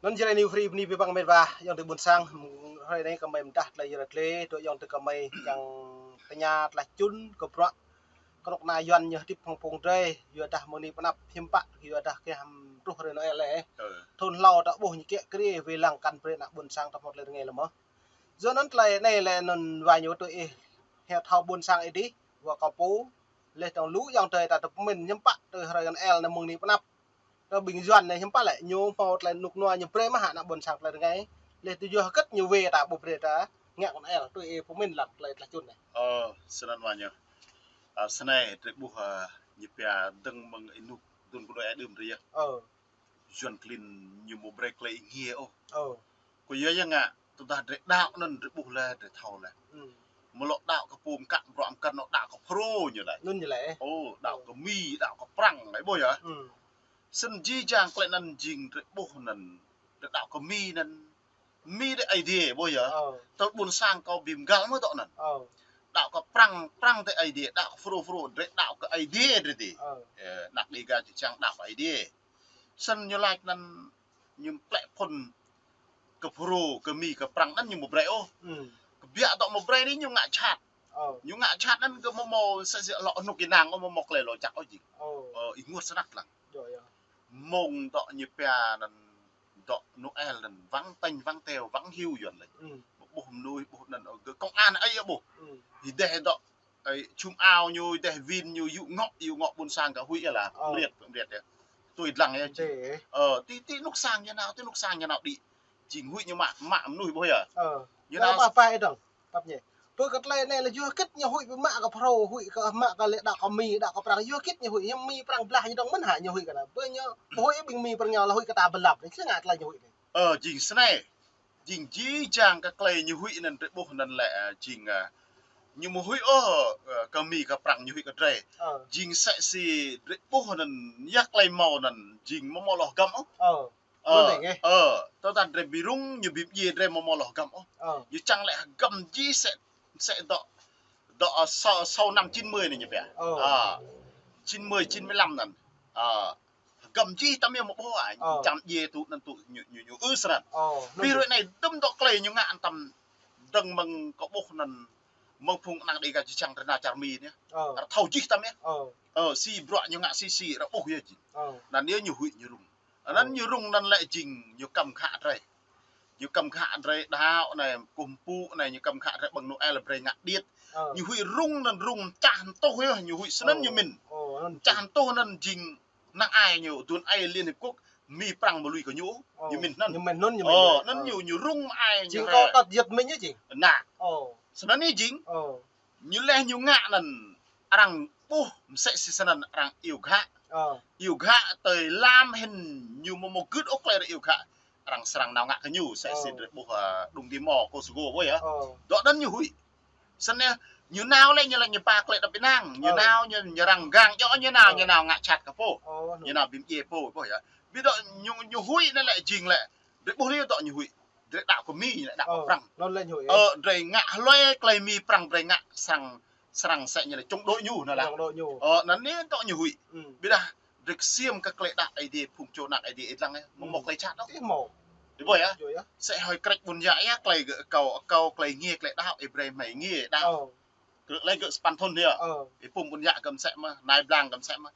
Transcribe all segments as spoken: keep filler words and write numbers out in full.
Anŭn jrai ñu free bơni ƀing mĕt wa, ayŏng adơi ƀôn sang, hrơi anai kơmơi mơdah tơlơi yơr tơlơi, dŏ ayŏng adơi kơmơi kiăng tơña tơlơi čun kơ bruă kơnuk kơna Yuan ñu hơdip hăng phung drơi, yua dah mơ̆ng anai pơ anăp hiư̆m pă, yua dah kơ hăm truh hrơi Noel lĕ. Thun hlâo ta ƀuh ñu kiă kriê, wai lăng kăn brơi ană ƀôn sang ta hmâo tơlơi rơngai lơ̆m mơ̆n. Yua anŭn tơlơi anai lĕ anŭn wa ñu tui ih, hĕ thâo ƀôn sang ih dih, wa kâo pô, leh tơ̆ng lu ayŏng adơi ta tơ pơmĭn hiư̆m pă tui hrơi Noel anai mơ̆ng anai pơ anăp. Tơ ƀing Yuan anai hiư̆m pă lĕ, ñu hmâo tơlơi rơnŭk rơnua ñu brơi mă hă ană ƀôn sang tơlơi rơngai. Leh tui yua hơget ñu wai ta ƀu brơi ta ngă Noel, tui ih pơmĭn lăm tơlơi tơlơi čun anai. Ơ, snăn wa ñu. Ơ, snei drơi ƀuh, ơ, ñu pia dơ̆ng mơ̆ng ih rơnŭk dŭn kơnui ai đưm drơi yơh. Ơ. Yuan klin ñu ƀu brơi tơlơi ih ngiê ôh. Ơ. Kơ yua ya ngă, tơdah drơi đaŏ anŭn drơi ƀuh leh, drơi thâo leh. Mơ̆ lŏ đaŏ kơ pô mơkă, bruă mơkăn, lŏ đaŏ kơ Phrô ñu leh. Anŭn ñu leh. Ơ, đaŏ kơ Mi, đaŏ kơ Prăng, leh ƀuh yơh. Snăn jih jang tơlơi anŭn jing drơi ƀuh anŭn, drơi đaŏ kơ Mi anŭn. Mi drơi Aê Diê, ƀuh yơh. Tơ ƀôn sang kâo ƀing găl mơ̆ dŏ anŭn. Đaŏ kơ Prăng, Prăng drơi Aê Diê, đaŏ kơ Phrô, Phrô drơi đaŏ kơ Aê Diê drơi dih. Ơ, ană Đêga čư̆ čang đaŏ kơ Aê Diê. Snăn ñu laĭ anŭn ñu plĕ phŭn kơ Phrô, kơ Mi, kơ Prăng anŭn ñu ƀu brơi ôh. Kơ biă dŏ ƀu brơi anai ñu ngă jhat. Ñu ngă jhat anŭn kơ mơ̆ mơ̆ sa sĭ lŏ rơnŭk ih năng ôh, mơ̆ mơ̆ tơlơi lŏ čăk ôh jing. Ơ, ih rơngot snăk lăng. Mơ̆ng dŏ ñu pia anŭn dŏ Noel anŭn wăng tĕnh, wăng teo, wăng hiu Yuan lĕ. Ƀuh mơnuih, ƀuh anŭn, ơ, kơ công an ai ƀuh. Ih dêh dŏ, ơ, čum ao ñu, ih dêh win ñu, yŭ ngŏ, yŭ ngŏ ƀôn sang kơ huĭ yơh lah, pơmriêt, pơmriêt yơh. Tui dlăng yơh. Ơ, ti, ti rơnŭk sang ñu nao, ti rơnŭk sang ñu nao đĭ. Jing huĭ ñu mă, mă mơnuih ƀuh yơh. Ñu nao apa-apa ih dŏng. Pap ñu. Pơ kơ tơlơi anai lĕ yua hơget ñu huĭ pơ mă kơ Phrô, huĭ kơ mă kơ lĕ đaŏ kơ Mi, đaŏ kơ Prăng, yua hơget ñu huĭ, hiư̆m Mi Prăng blah ñu dŏng mơ̆n hă ñu huĭ kơ anai. Pơ ñu huĭ ƀing Mi Prăng ñu lĕ huĭ kơ ta bơlăp anai, sĭt ngă tơlơi ñu huĭ anai. Ơ, jing snei. Jing jih jang kơ tơlơi ñu huĭ anŭn drơi ƀuh anŭn lĕ, ơ, jing, ơ, ñu ƀu huĭ ôh, ơ, kơ Mi kơ Prăng ñu huĭ kơ drơi. Jing sa sĭ drơi ƀuh anŭn, yua tơlơi hmâo anŭn, jing mơ̆ mơ̆ lŏ hơgăm ôh. Ơ, ơ, tơdah drơi ƀu rŭng, ñu ƀu djai drơi mơ̆ mơ̆ lŏ hơgăm ôh. Ñu čang lĕ hơgăm jih sa, sa dŏ, dŏ, ơ, sau, sau năm chín mươi anai ñu pia. Ơ. Ơ, chín mươi, chín mươi lăm anŭn. Ơ, hơgăm jih tăm yơh mơ̆ ƀuh ai. Ơ. Čang djai tŭ anŭn tŭ ñu, ñu, ñu ư snăn. Ơ, ƀu rơi anai dŭm dŏ tơlơi ñu ngă anŭn tăm dơ̆ng mơ̆ng kâo ƀuh anŭn mơ̆ng phung ană Đêga čư̆ čang drơi nao čar Mi anai. Ơ. Ră thâo jih tăm yơh. Ơ. Ơ, sĭ bruă ñu ngă sĭ sĭ ră ƀuh yơh jing. Ơ. Anŭn yơh ñu huĭ ñu rŭng. Anŭn ñu rŭng anŭn lĕ jing ñu kăm khă drơi. Ñu kăm khă drơi đaŏ anai, kơkuh pơpŭ anai, ñu kăm khă drơi ƀơ̆ng Noel brơi ngă điêt. Ơ. Ñu huĭ rŭng anŭn rŭng mčah mtuh yơh, ñu huĭ snăn ñu mĭn. Ơ, anŭn mčah mtuh anŭn jing năng ai ñu, dŭn ai Liên Hiệp Quốc, Mi Prăng ƀu lui kơ ñu, ñu mĭn anŭn. Ñu mĭn anŭn, ñu mĭn. Ơ, anŭn ñu, ñu rŭng ai ñu. Jing kơ tơt yơh mĭn yơh jing. Anŭn. Ơ. Snăn anai jing. Ơ. Ñu leh ñu ngă anŭn arăng ƀuh msĕ si snăn arăng iâu ghă. Ơ. Iâu ghă tơlơi lam hĭn ñu mơ̆ mơ̆ gưt ôh tơlơi arăng iâu ghă. Arăng srăng nao ngă kơ ñu, msĕ si drơi ƀuh, ơ, Đông Timor, Kosovo ƀuh yơh. Ơ. Dŏ anŭn ñu huĭ. Snăn yơh, ñu nao lĕ ñu lĕ ñu pă tơlơi đăp ƀiă năng. Ñu nao ñu, ñu răng gang djŏ ñu nao, ñu nao ngă jhat kơ pô. Ơ, ñu nao ƀing djai pô ƀuh yơh. Ƀiă dŏ ñu, ñu huĭ anai lĕ jing lĕ. Drơi ƀuh anai dŏ ñu huĭ. Drơi đaŏ kơ Mi, ñu lĕ đaŏ kơ Prăng. Ơ, drơi ngă hlơi tơlơi Mi Prăng drơi ngă srăng, srăng msĕ ñu lĕ chống đối ñu anŭn lah. Chống đối ñu. Ơ, anŭn anai dŏ ñu huĭ. Ƀiă dah drơi ksiêm kơ tơlơi đaŏ Aê Diê, phung čô ană Aê Diê ih lăng yơh. Mơ̆ mơ̆ tơlơi jhat ôh. Ih hmâo. Ih ƀuh yơh. Ih hmâo. Msĕ hơi krĕč ƀun yă yơh, tơlơi gơ̆ kâo, kâo tơlơi ngiê, tơlơi đaŏ, ih brơi hmei ngiê đaŏ. Ơ. Krư̆ lĕ gơ̆ sa păn thŭn yơh. Ơ. Ih pŭm ƀun yă gơ̆ msĕ mơ̆n, nai blang gơ̆ msĕ mơ̆n.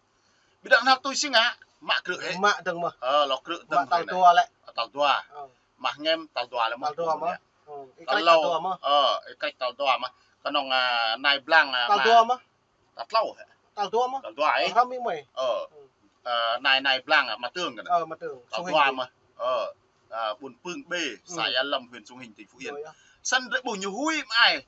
Ƀiă dah nao tui si ngă, mă krư̆ hĕ. Mă dơ̆ng mơ̆n. Ơ, lŏ krư̆ dơ̆ng. Mă tal dua lĕ. Tal dua. Ơ. Mă ngem tal dua lĕ mơ̆n. Tal dua mơ̆n. Ơ, ih krĕč tal dua mơ̆n. Ơ, ih krĕč tal dua mơ̆n. Kơnơ̆ng, ơ, nai blang, ơ, tal dua mơ̆n. Tal tlâo hĕ. Tal dua mơ̆n. Tal dua ih. Ơ, ơ, nai, nai blang, ơ, Mă Tường kơ anai. Ơ, Mă Tường. Tal dua mơ̆n. Ơ, ơ, ƀôn Pưng B, xã Ia Lâm, huyện Sông Hinh, tỉnh Phú Yên. Snăn drơi ƀuh ñu huĭ mơ̆ ai.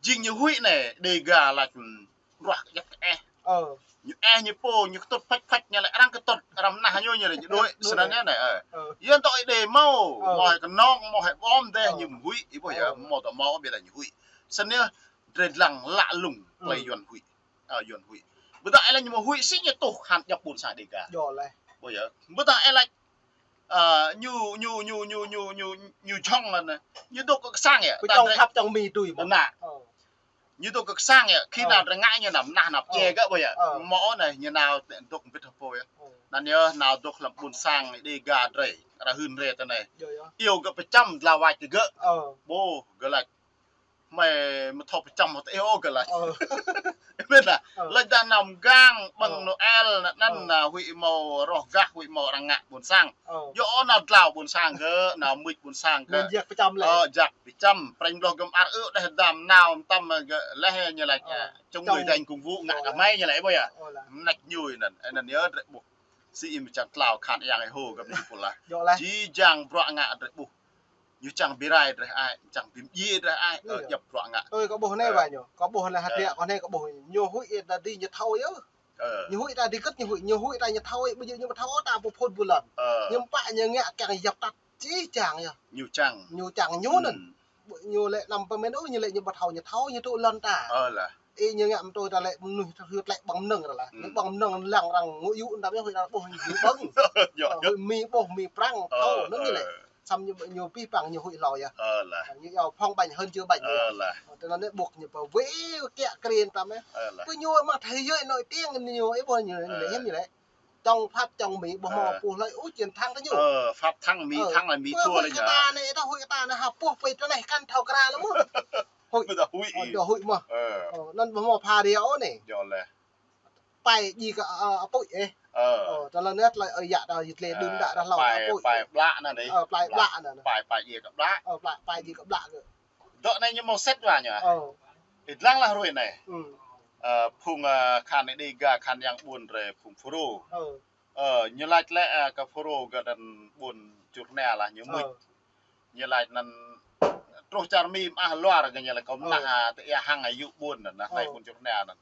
Jing ñu huĭ anai, Đêga lač, ưm, ruah kơ djăp kơ eh. Ơ. Ñu eh ñu pô, ñu kơtŭt phač phač ñu lĕ arăng kơtŭt, arăng mơnah ñu ñu lĕ ñu đuaĭ, đuaĭ. Snăn anai, ơ. Ơ. Yua dŏ ih đei hmâo, ơ, hmâo hĕ kơnơ̆ng, hmâo hĕ ƀom dêh, ơ, ñu huĭ, ih ƀuh yơh, ơ, hmâo dŏ hmâo ƀiă dah ñu huĭ. Snăn yơh, drơi lăng lă lung, ơ, tơlơi Yuan huĭ. Ơ, Yuan huĭ. Ƀiă dah ih lăng ñu mơ̆ huĭ sĭt ñu tuh khan djŏp ƀôn sang Đêga. Djŏp leh. Ƀuh yơh. Ƀiă dah ih lăng, ơ, ñu, ñu, ñu jhŏng anŭn, ñu dŏ kơ sang yơh. Kơ čŏng khăp čŏng Mi tui mơ̆n. Anŭn. Ơ. Ñu dŏ kơ sang yơh, khi nao drơi ngă ñu nao, nah nao pơdjai gơ̆ ƀơi yơh. Mơ̆ anai ñu nao dŏ ƀĭt hơpô yơh. Anŭn yơh nao dŏ hlăm ƀôn sang Đêga drơi, arăng hưn rai tơ anai. Iâu gơ̆ pơčăm dlao wač tơ gơ̆. Ƀu gơ̆ laĭ. Mơi mơ̆ thâo pơčăm hơtai ôh gơ̆ laĭ. Ƀiă lah. Laĭ dah nao mgang ƀơ̆ng Noel anŭn, huĭ hmâo rŏh gah, huĭ hmâo arăng ngă ƀôn sang. Yua anŭn dlao ƀôn sang gơ̆, nao mưč ƀôn sang gơ̆. Anŭn jak pơčăm lĕ. Ơ, jak pơčăm. Prĕng bloh gơ̆ mơar ư đeh dam nao mơtam gơ̆ lĕ ñu laĭ, chống người thi hành công vụ ngă kơ mơi ñu laĭ ƀơi yơh. Mơneč ñu anŭn, anŭn yơh drơi ƀuh. Sĭ mơ̆ čang tlao khan yang ih hô gơ̆ ñu pô lah. Jih jang bruă ngă drơi ƀuh. Ñu čang bi rai drơi ai, čang bi mdjiê drơi ai, ơ, djŏp bruă ngă. Ơi, kâo ƀuh anai wa ñu. Kâo ƀuh anai hơdră kâo anai kâo ƀuh. Ñu huĭ ta đĭ ñu thâo yơh. Ñu huĭ ta đĭ kơ̆t ñu huĭ, ñu huĭ ta ñu thâo, ƀu djơ̆ ñu ƀu thâo ta pơphun ƀu lŏn. Ñu pă ñu ngă kiăng yap tăt jih jang yơh. Ñu čang. Ñu čang ñu anŭn. Ñu lĕ năm pơmĭn ôh, ñu lĕ ñu ƀu thâo ñu thâo, ñu tŭ lŏn ta. Ơ lah. Ih ñu ngă mơtô ta lĕ mơnuih tơhưt lĕ ƀơ̆ng mơnơ̆ng lah. Ñu ƀơ̆ng mơnơ̆ng lăng arăng ngŏ yŭ đăm yơh huĭ ta ƀuh ñu ƀơ̆ng. Huĭ mì ƀuh mì prăng thâo anŭn ñu lĕ. Samơ̆ ñu, ñu pih păng ñu huĭ hlâo yơh. Ơ lah. Ñu yua phòng bệnh hơn chữa bệnh yơh. Ơ lah. Tơ anŭn anai ƀuh ñu pơ wê kiă krin tăm yơh. Ơ lah. Pơ ñu mă thế giới nổi tiếng ñu, ih ƀuh ñu, ñu lĕ hiam ñu lĕ. Chống Pháp chống Mỹ ƀuh hmâo pô hlơi ôh chiến thắng tơ ñu. Ơ, Pháp thắng, Mỹ thắng là Mỹ thua lĕ ñu. Kơ ta anai, ta huĭ ta anai ha pô pơi tơ anai kăn thâo kra lăm mơ̆. Huĭ. Ƀu ta huĭ. Ơ, dŏ huĭ mơ̆. Ơ, anŭn ƀuh hmâo pha ria ôh anai. Jŏ lĕ. Pai ji kơ, ơ, apui ih. Ơ. Ơ, tơ lơ net lơ, ơ, yă ta yit lĕ đưm đă dah hlâo apui. Pai ƀlă anŭn anai. Ơ, pai ƀlă anŭn. Pai, pai ji kơ ƀlă. Ơ, pai, pai ji kơ ƀlă gơ̆. Dŏ anai ñu hmâo set wa ñu. Ơ. Ih lăng lah hrơi anai. Ơ, phung, ơ, khan Đêga khan yang ƀuôn drơi phung Fulro. Ơ. Ơ, ñu laĭ lĕ, ơ, kơ Fulro gơ̆ anŭn ƀuôn Čư̆ Rơnia lah ñu mưč. Ñu laĭ anŭn truh čar Mi mơak luar gơ̆ ñu laĭ kâo mơnah, ơ, tơ ia hăng ayŭ ƀuôn anŭn, nah, anai ƀuôn Čư̆ Rơnia anŭn.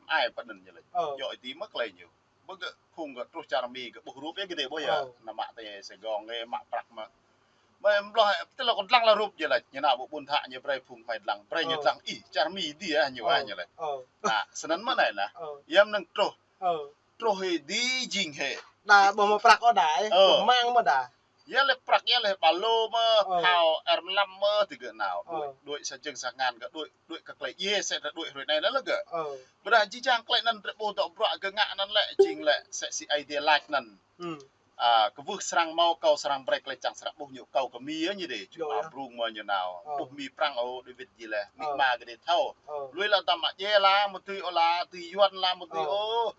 Ai pơ anŭn ñu laĭ. Ơ. Yua ih đĭ mơ̆ klei ñu. Ƀu gơ̆ phung gơ̆ truh čar Mi gơ̆ ƀuh rup yơh gơ̆ đĭ ƀuh yơh. Ơ. Anăm mă tơ Sài Gòn gơ̆ mă prăk mơ̆. Mơi mloh tơ lơ kâo lăng lah rup ñu laĭ. Ñu nao ƀu ƀuôn thă ñu brơi phung mơi lăng. Brơi ñu lăng ih čar Mi đĭ ah ñu ah ñu laĭ. Ơ. Nah, snăn mơ̆ anai nah. Ơ. Yua mơnơ̆ng truh. Ơ. Truh ih đĭ jing hĕ. Đa ƀuh mơ̆ prăk ôh đa ih. Ơ. Ƀuh mang mơ̆ đa. Yua lĕ prăk, yua lĕ ba lô mơ̆, phao R mười lăm mơ̆, tơ gơ̆ nao. Ơ. Đuaĭ, đuaĭ sa jơ̆ng sa ngăn gơ̆ đuaĭ, đuaĭ kơ klei djiê, sĕt đuaĭ hrơi anai anŭn lĕ gơ̆. Ơ. Ƀiădah jih jang klei anŭn drơi ƀuh dŏ bruă gơ̆ ngă anŭn lĕ, jing lĕ, sĕ si Aê Diê laĭ anŭn. Ơ, kwưh srăng hmâo, akâo srăng brơi klei čang srăng ƀuh ñu akâo kơ Mi yơh ñu đĭ. Ču a brung mơ̆ ñu nao. Ơ. Ƀuh Mi prăng ôh, David ji lĕ. Mi ma gơ̆ đĭ thâo. Ơ. Lui lah tăm mă djai lah, mă tui ôh lah, tui Yuan lah, mă tui ôh.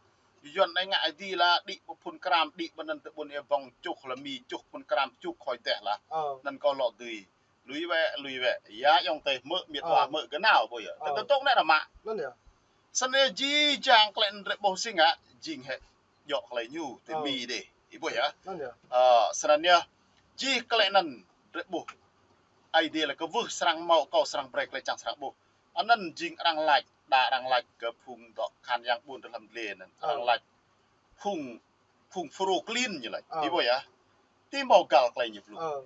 Yuan anai ngă Aê Diê lah, đĭ pơ phun kram, đĭ pơ anŭn tơ ƀuôn ia ƀơ̆ng čuh lah Mi čuh phun kram čuh khôi teh lah. Ơ. Anŭn kâo lŏ dưi. Lui wĕ, lui wĕ. Yua ayŏng adơi hmư̆, miêt wa hmư̆ gơnao ƀu yơh. Ơ. Tơ tŏng anai ră mă. Anŭn yơh. Snăn yơh jih jang klei anŭn drơi ƀuh si ngă, jing hĕ djŏ klei ñu, tơ Mi đĭ. Ih ƀuh yơh. Anŭn yơh. Ơ, snăn yơh. Jih klei anŭn drơi ƀuh. Aê Diê lĕ kwưh srăng hmâo, akâo srăng brơi klei čang srăng ƀuh. Anŭn jing arăng laĭ, đa arăng laĭ kơ phung dŏ khan yang ƀuôn tơ hlăm dlê anŭn. Ơ. Arăng laĭ phung, phung Fulro klin ñu laĭ. Ơ. Ih ƀuh yơh. Ti hmâo găl klei ñu blŭ. Ơ.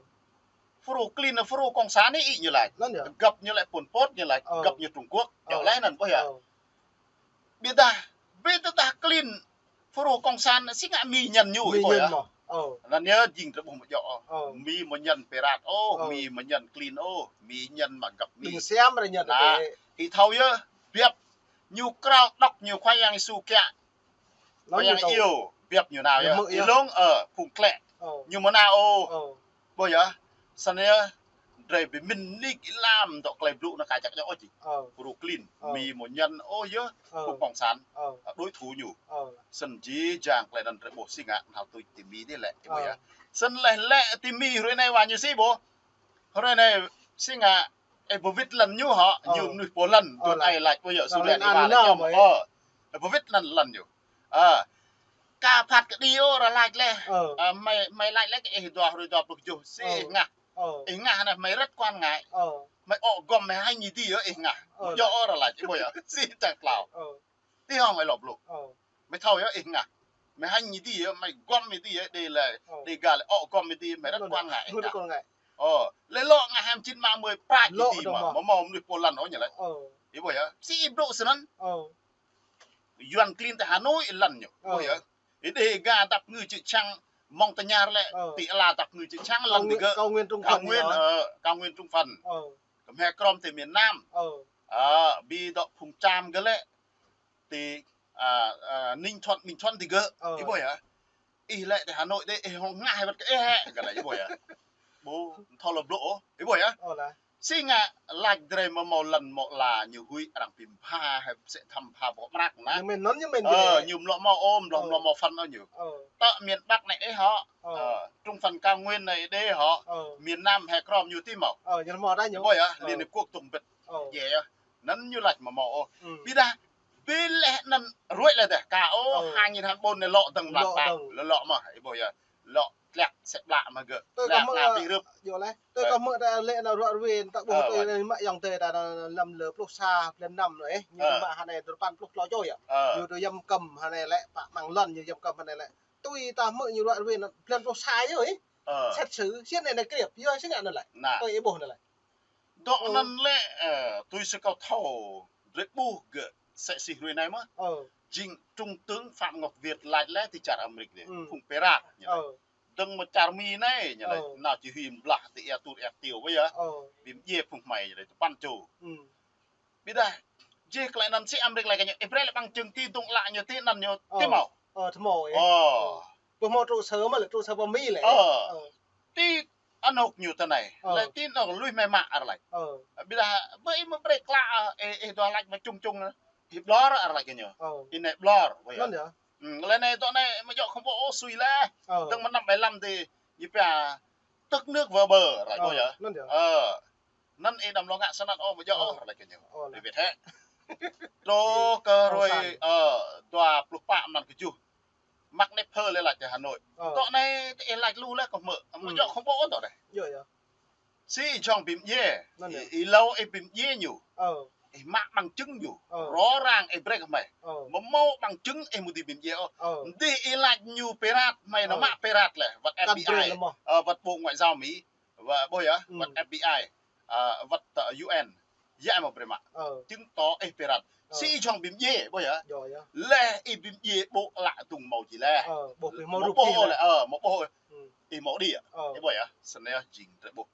Fulro klin, Fulro cộng sản anai ih ñu laĭ. Anŭn yơh. Găp ñu lĕ Pol Pot ñu laĭ, ơ, găp ñu Trung Quốc. Ơ. Djŏ lĕ anŭn ƀuh yơh. Ơ. Ƀiădah, ƀiădah klin Fulro cộng sản si ngă Mi ñăn ñu, Mi ih ƀuh ñăn yơh. Mơ̆. Ơ. Anŭn yơh jing drơi ƀuh mơ̆ djŏ. Ơ. Mi mơ̆ ñăn pirat ôh, ơ, Mi mơ̆ ñăn klin ôh, Mi ñăn mă găp Mi. Đing siam ră ñăn. Nah, ih thâo yơh, biăp ñu krao dŏ ñu Khua Yang Yêsu kiă. Khua Yang iâu, biăp ñu nao yơh. Ih lông, ơ, phung klĕ. Ơ. Ñu mơ̆ nao ôh. Ơ. Ƀuh yơh, snăn yơh, drơi bi mĭn nik ih lăm dŏ klei blŭ anŭn ka čăk djŏ ôh jing. Ơ. Fulro klin, ơ, Mi mơ̆ ñăn ôh yơh, ơ, phung cộng sản, ơ, đối thủ ñu. Ơ. Snăn jih jang klei anŭn drơi ƀuh si ngă, hmâo tui tơ Mi đĭ lĕ, ih ƀuh yơh. Snăn lĕ lĕ tơ Mi hrơi anai wa ñu si ƀuh. Hrơi anai si ngă, ih ƀu wĭt lăn ñu hŏ, ñu mơnuih pô lăn, ơ, đuaĭ ai lač ƀuh yơh, su lĕ anai wa lĕ ñu. Ơ. Ih ƀu wĭt lăn lăn ñu. Ơ. Ka phat kơđi ôh ră lač lĕ. Ơ. Ơ, mơi, mơi lač lĕ kơ ih dua hrơi dua pluh kjuh si ih ngă. Ơ. Ih ngă anai mơi răt kuan ngă. Ơ. Mơi ôh gŏm mơi hanh ñu đĭ yơh ih ngă. Ơ. Djŏ ôh ră lač, ih ƀuh yơh. Si čang klao. Ơ. Ti hŏng mơi lŏ blŭ. Ơ. Mơi thâo yơh ih ngă. Mơi hanh ñu đĭ yơh, mơi gŏm ñu đĭ yơh, đĭ lĕ, ơ, đĭ găl lĕ ôh gŏm ñu đĭ, mơi răt kuan ngă ih ngă. Ơ. Lĕ lŏ ngă hiam čin mă mơi prăk ñu đĭ mă. Mơ̆ mơnuih pô lăn ôh ñu lĕ. Ơ. Ih ƀuh yơh. Si ih blŭ snăn. Ơ. Yuan klin tơ Hà Nội lăn ñu. Ơ. Ƀuh yơh. Ih đĭ gah dap ngư čư̆ čhiăng mơ̆ng tơñar lĕ, ơ, ti ala dap ngư čư̆ čhiăng lăn ti gơ̆. Cao Nguyên Trung Phần. Cao Nguyên, ơ, Cao Nguyên Trung Phần. Ơ. Kơ hmei krŏm tơ miền Nam. Ơ. Ơ, ƀing dŏ phung Čam gơ̆ lĕ, ti, ơ, ơ, Ninh Thuận, Bình Thuận ti gơ̆. Ơ. Ih ƀuh yơh. Ih lĕ ti Hà Nội dih, ih hŏng ngă hai wơ̆t kơ ih hĕ, gơ̆ lĕ ih ƀuh yơh. Ƀu thâo lŏ blŭ ôh, ih ƀuh yơh. Ơ lah. Sĭt ngă lač drei mơ̆ hmâo lŏn hmâo la ñu huĭ arăng ƀĭm pha, hai sĕ tham pha ƀô̆ mrak anŭn. Ñu mĭn anŭn, ñu mĭn. Ơ, ñu mlŏ hmâo ôh, mlŏ, ơ, mlŏ hmâo phần ôh ñu. Ơ. Tơ miền Bắc anai ih hŏ. Ơ. Ơ, trung phần cao nguyên anai dih hŏ. Ơ. Miền Nam hai krŏm ñu ti hmâo. Ơ, ñu hmâo đa ñu. Ih ƀuh yơh, ơ, Liên Hiệp Quốc tŭng bĭt. Ơ. Yơh. Anŭn ñu lač mơ̆ hmâo ôh. Ơ. Ƀiădah, ƀiădah anŭn ruai lĕ dih, ka ôh, ơ, hai nghìn hai mươi bốn anai lŏ dơ̆ng mlam pă. Lŏ dơ̆ng. Lŏ lŏ mơ̆, ih ƀuh yơh. Lŏ tlĕk sĕ ƀlă mơ̆ gơ̆. Tui kâo hmư̆, ơ, yua lĕ. Tui kâo hmư̆ ta lĕ anŭn ruai ruai, ta ƀuh tui anai mă ayŏng adơi ta anŭn lăm lơ pluh sa blan năm anai, ñu mă hơnai dua rơpăn pluh klâo čô yơh. Ơ. Ñu dŏ yăm kơm hơnai lĕ pă măng lŏn ñu yăm kơm hơnai lĕ. Tui ta hmư̆ ñu ruai ruai anŭn blan pluh sa yơh. Ơ. Xét xử, sĭt anai anai kriăp, yua sĭt ngă anŭn lĕ. Nah. Tui ih ƀuh anŭn lĕ. Dŏ anŭn lĕ, ơ, tui si kâo thâo, drei ƀuh gơ̆ sĕ si ruai anai mơ̆. Ơ. Jing Trung tướng Phạm Ngọc Việt lač lĕ ti čar Amêrik dih. Ơ. Phung Pirat, ñu lač. Ơ. Dơ̆ng mơ̆ čar Mi anai, ñu lač. Ơ. Nao či huĭ blah ti ia tur ia tiu ƀuh yơh. Ơ. Ƀĭm djiê phung hmei, ñu lač, tơpăn čô. Ơ. Ƀiădah, jih klei anŭn sĭt Amêrik lač kơ ñu, ih brơi lĕ bằng chứng ti dŏng lă ñu ti anŭn ñu, ti hmâo. Ơ, ti hmâo, ơ. Ơ. Ƀu hmâo trụ sở mơ̆ lĕ, trụ sở pơ Mi lĕ. Ơ. Ơ. Ti anŏ ñu tơ anai. Ơ. Lĕ ti anŏ lui hmei mă arăng lač. Ơ. Ƀiădah, ƀơi ih mơ̆ brơi klă, ơ, ih, ih dŏ lač mơ̆ čung čung anai. Ih ƀlŏr arăng lač kơ ñu. Ơ. Ih anai ƀlŏr, ƀuh yơh. Anŭn yơh. Ơ, lĕ anai dŏ anai mơ̆ djŏ khủng bố ôh sui lĕ. Ơ. Dơ̆ng mơ̆ năm bảy lăm dih, ñu pia tức nước vỡ bờ, arăng lač ƀuh yơh. Anŭn yơh. Ơ. Anŭn ih đăm lŏ ngă snăn ôh, mơ̆ djŏ ôh, arăng lač kơ ñu. Ơ, lah. Ih wĭt hĕ. Truh kơ ruai, ơ, dua pluh pă mlan kơjuh. Mă anai phơ lĕ lač ti Hà Nội. Ơ. Dŏ anai ih lač lu lĕ kâo hmư̆. Mơ̆ djŏ khủng bố ôh dŏ anai. Yơh, yơh. Sĭt jing ƀĭm djiê. Anŭn yơh. Ih, ih lŏ ih ƀĭm djiê ñu. Ơ. Ih mă bằng chứng ñu. Ơ. Rõ ràng ih brơi kơ hmei. Ơ. Mơ̆ hmâo bằng chứng ih mơ̆ dưi ƀĭm djiê ôh. Ơ. Dih ih lač ñu Pirat, hmei anŭn mă Pirat lĕ. Wơ̆t F B I. Ơ. Wơ̆t Bộ Ngoại giao Mỹ. Wơ̆t ƀuh yơh, wơ̆t F B I, ơ, wơ̆t, ơ, U N, yơh mơ̆ brơi mă. Ơ. Chứng tỏ ih Pirat. Ơ. Sĭt jing ƀĭm djiê, ƀuh yơh. Yơh, yơh. Lĕ ih ƀĭm djiê ƀô̆ lă tŭng hmâo či lĕ. Ơ, ƀô̆ ƀĭ hmâo rup či lĕ. Ơ, hmâo ƀô̆. Ih hmâo đĭ. Ơ. Ih ƀuh yơh, snăn jing drei ƀuh.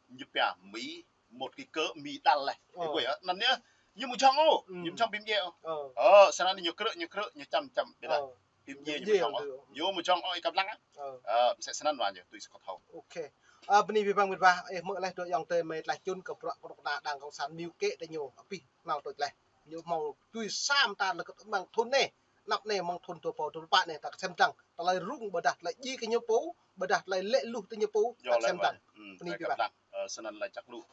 Ñu pia Mi, một cái cớ Mi đăn lĕ. Ơ. Ih ƀuh yơh, anŭn yơh, ñu mơ̆ jing ôh, ñu mơ̆ jing ƀĭm djiê ôh. Ơ. Ơ, snăn ñu krư̆, ñu krư̆, ñu čăm čăm, ƀiădah. Ơ. Ƀĭm djiê ñu mơ̆ jing ôh. Ñu mơ̆ jing ôh ih kăp lăng. Ơ. Ơ, msĕ snăn wa ñu, tui si kâo thâo. Ok. Ơ, bơni abih bang mĭt wa, ih hmư̆ leh dŏ ayŏng adơi mơi tlaih čun kơ bruă kơnuk kơna đảng cộng sản Mi kĕ tơ ñu, abih hmâo tui leh. Ñu hmâo tui sa mơta lơ kơ mơ̆ng thŭn anai, anăp anai mơ̆ng thŭn dua rơbâo dua pluh pă anai, ta kơsem dlăng, tơlơi rŭng ƀôdah tơlơi djai kơ ñu pô, ƀôdah tơlơi lĕ luh tơ ñu pô, ta kơsem dlăng. Bơni abih bang. Ơ, snăn lĕ čăk lu.